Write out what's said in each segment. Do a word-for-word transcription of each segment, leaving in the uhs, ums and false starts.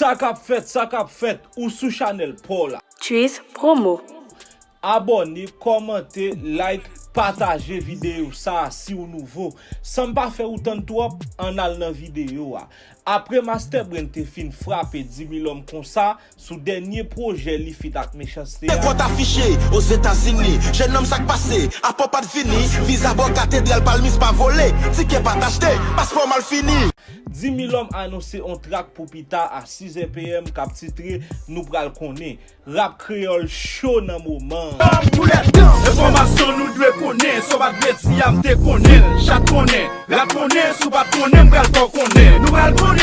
Sa k ap fèt, sa k ap fèt, ou sou chanèl pa w la. Tris Promo. Abòne, kòmante, like, pataje videyo sa a si w nouvo. San m pa fè ou tann twòp, ann al nan videyo a. Apre Master Brain te fin frape Dimilòm konsa, sou dènye pwojè li feat ak Mechanste a. Kòt afiche Ozetazini, jennonm sa k pase, apò pa t vini, viza bò katedral Palmis pa vole, tikè pa t achte, paspò mal fini. Dimilòm anonse on trak pou pita a sizè p m k ap titre Nou pral konnen. Rap kreyòl cho nan moman an. Enfòmasyon nou dwe konnen, sa w pa t vle di a m te konnen l, chat konnen. Rat konnen, si w pa t konnen, m pral fè w konnen. Nou pral konnen.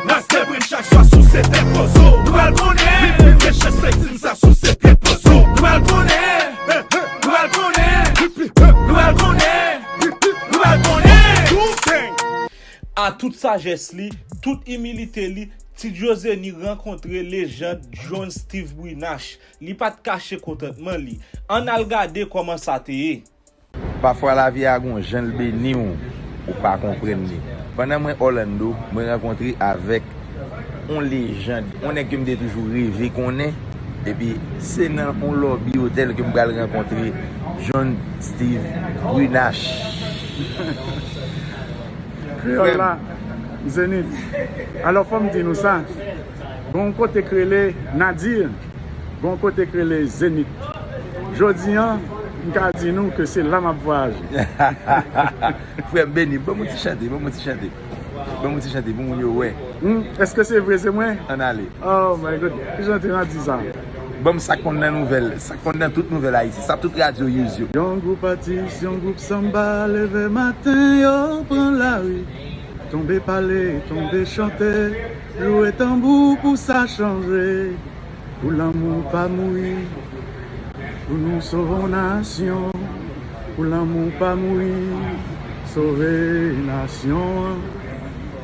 Master Brain chak swa souse tèt pozo. Nou pral konnen. Mechanste di m sa souse tèt pozo. Nou pral konnen. Nou pral konnen. Nou pral konnen. Nou pral konnen. A tout sajès li, tout imilite li, Ti Jozeni rankontre lejand John Steve Brunache. Li pa t kache kontantman li. Ann al gade kòman sa te ye. Pafwa lavi a gon jan l beni w, ou pa konprann li. Pandan mwen Orlando, mwen rankontre avèk on lejand, on nèg ke m te toujou reve konnen, epi se nan on lobby otèl ke m pral rankontre John Steve Brunache. Kreyòl la, Zenith. Alò, fò m di nou sa. Gon kote k rele Nadir, gon kote k rele Zenith. Jodi an, m ka di nou ke se la m ap vwayaje. Frè m, beni, ban m yon ti chante, ban m yon ti chante. Ban m yon ti chante pou moun yo wè. Hmm, èske se vre se mwen? Ann ale. Oh my God, ki jan te nan di sa? Ban m sa k konn nan nouvèl, sa k konn nan tout nouvèl Ayiti, sa tout radyo use yo. Yon gwoup atis, yon gwoup sanba, leve maten, yo pran lari. Tonbe pale, tonbe chante, joure tanbou pou sa chanje. Pou lanmou pa mouri, pou nou sove yon nasyon. Pou lanmou pa mouri, sove nasyon an.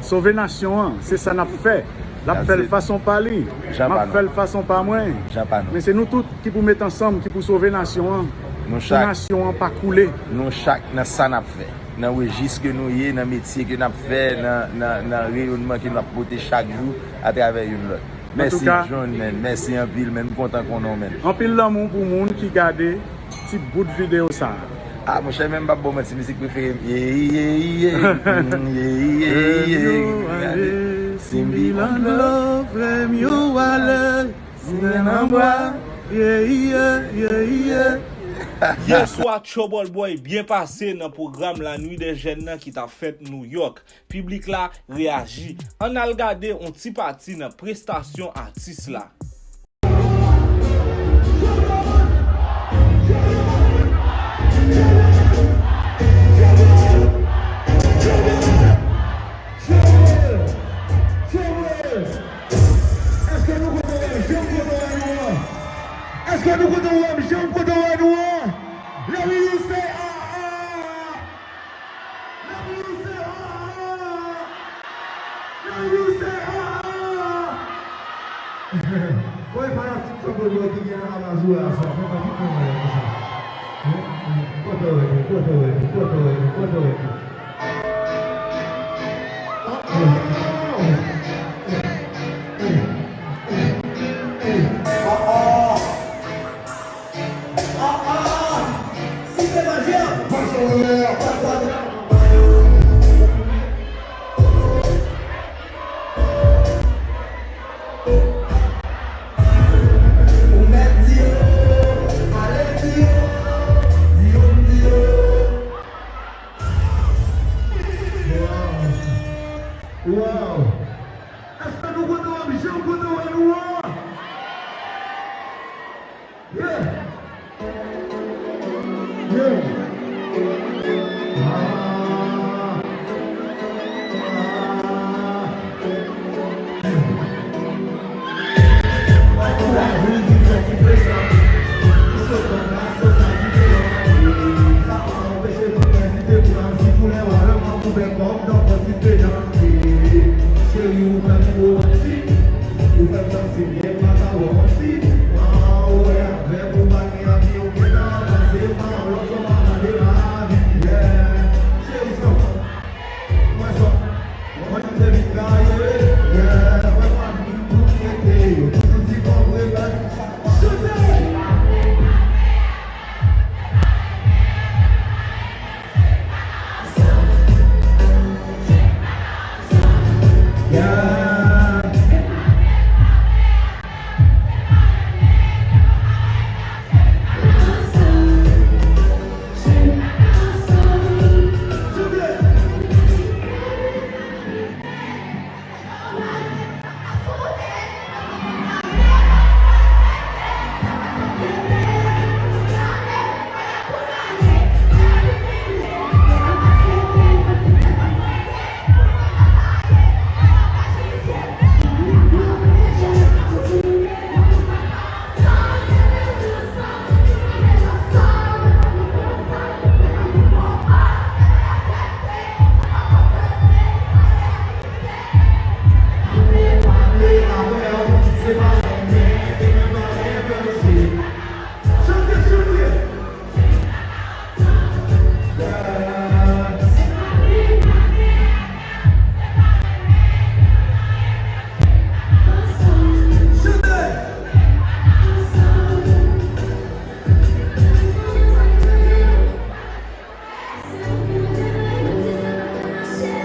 Sove nasyon an, se sa n ap fè. L ap fè l fason pa li. M ap fè l fason pa mwen. Men se nou tout ki pou met ansanm, ki pou sove nasyon an. Pou nasyon an pa koule. Nou chak nan sa n ap fè. Nan rejis ke nou ye, nan metye ke n ap fè, nan, nan, nan reyonman ke n ap pote chak jou atravè youn lòt. Mèsi, John, man. Mèsi anpil, man. M kontan konnen w, man. Anpil lanmou pou moun ki gade ti bout videyo sa a. Ah, monchè, men m p ap ba w manti, mizik prefere m. Ye, ye, ye. Mm, ye, ye, ye. Frè m yo ale, Simbi Landlo, frè m yo ale, Sinè nan bwa, ye, ye, ye, ye. Yèswa, Trouble Boy byen pase nan pwogram La Nuit des Jeunes nan ki t ap fèt Nouyòk. Piblik la reyaji. Ann al gade on ti pati nan prestasyon atis la. Èske nou kontan wè m jan m kontan wè nou an? Èske nou kontan wè m jan m kontan wè nou an? Let me hear you say ah ah. Let me hear you say ah ah. Let me hear you say ah ah. Konbyen fanatik Trouble Boy ki gen nan Amazon la sa? Fè m pa ki pran mwen konsa. Kote w ye, kote w ye, kote w ye, kote w ye. Ah ah. Ah ah. Wow! Èske nou kontan wè m jan m kontan wè nou an? Yeah! Yeah! Ah! Ah!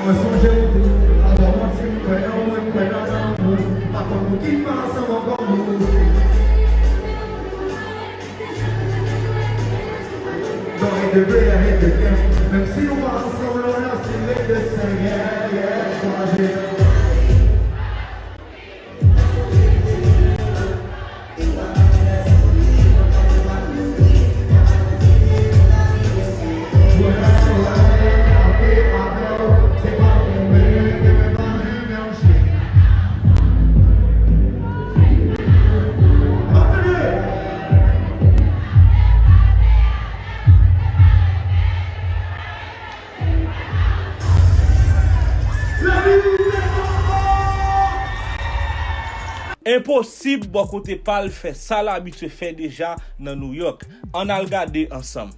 Mwen sonje w tou, alò mwen di m kwè nan ou, mwen kwè nan lanmou. Pa konn pou ki m pa ansanm ankò nou. Non, e de vre, e de kè. Menm si nou pa ansanm, lò nan si le de Senyè, yeah, kwaze. Enposib bò kote pa l fè sa l abitye fè deja nan New York. Ann al gade ansanm.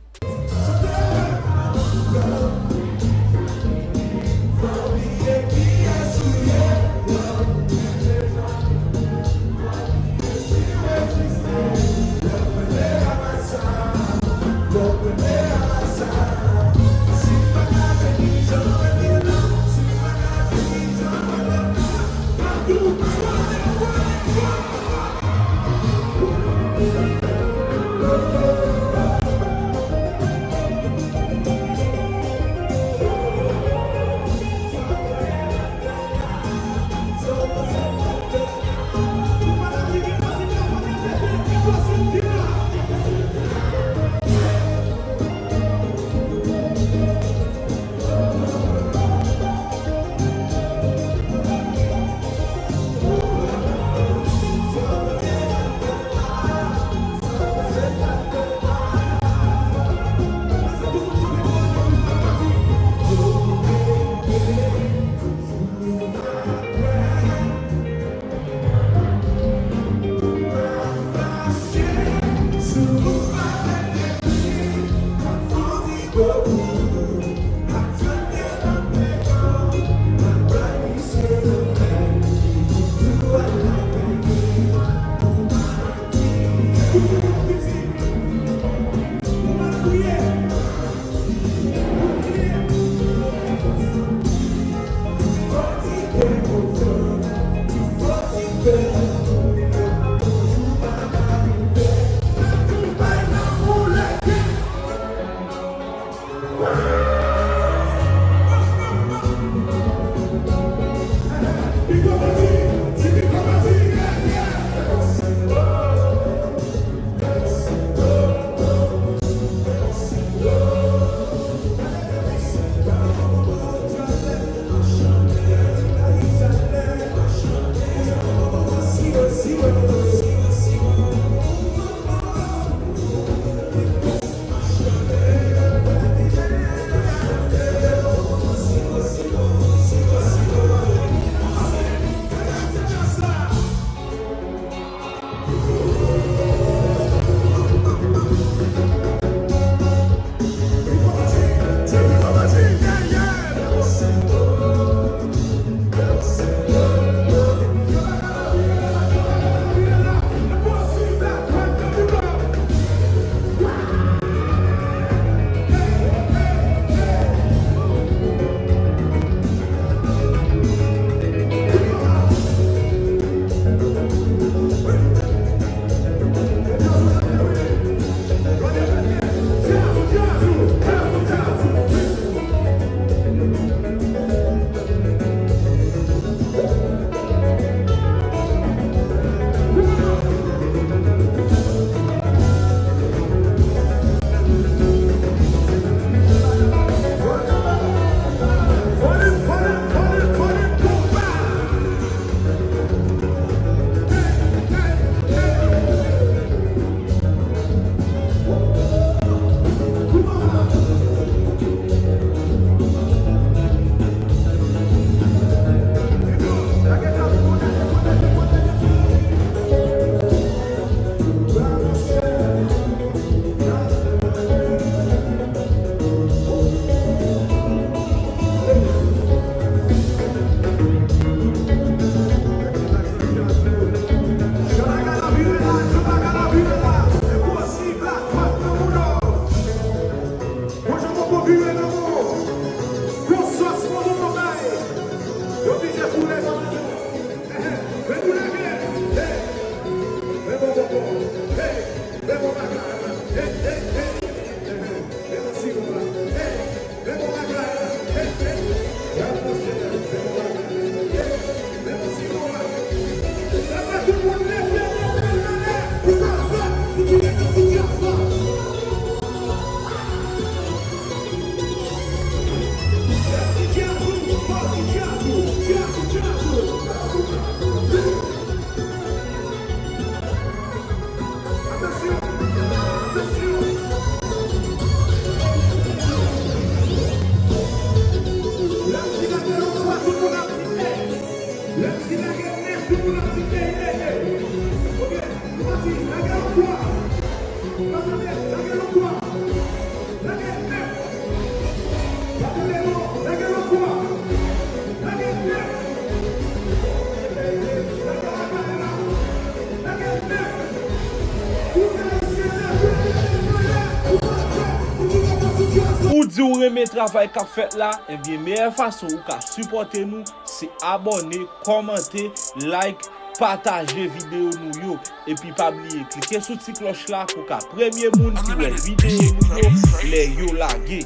travay k ap fèt la, ebyen, meyè fason ou ka sipòte nou, se abòne, kòmante, like, pataje videyo nou yo. Epi pa bliye, klike sou ti klòch la pou w ka premye moun ki wè videyo nou yo lè yo lage.